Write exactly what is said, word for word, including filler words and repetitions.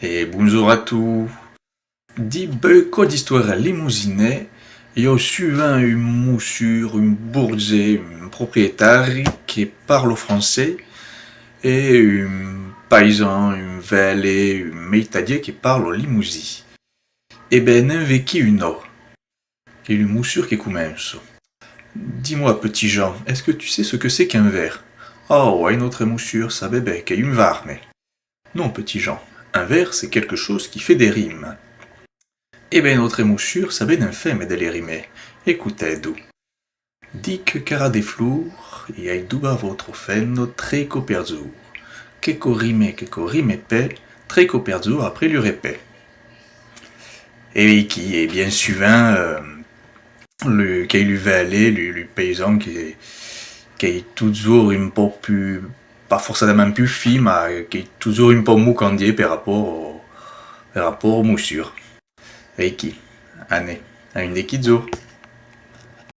E bonjorn a tots. Dins beucòp d'istoèras lemosinanas, i a sovent un mossur, un borgés, un proprietari que parla francés e un païsan, un valet, un meitadier que parla lemosin. E ben, ne'n veiquí un. Qu'ei lo mossur que comença. Dis-moi, petit Jean, est-ce que tu sais ce que c'est qu'un ver ? Oh, oui, nòstre mossur sabe ben qu'ei un varme. Non, petit Jean, un ver, c'est quelque chose qui fait des rimes. E ben, nòstre mossur sabe n'en far de las rimas. Escotatz donc. Ditz que cara de flor, i ai dobat vòstra femna tres còps per jorn. Que quò rime, que quò rime pas, tres còps per jorn après lo repais. E veiquí, e bien sovent, euh, lo, qu'ei lo valet, lo, lo païsan que, qu'ei totjorn un pauc pus, pas forçadament pus fin, mas qu'ei totjorn un pauc mocandier per rapòrt au, per rapòrt au mossur. Veiquí, anem, a un de quilhs jorns.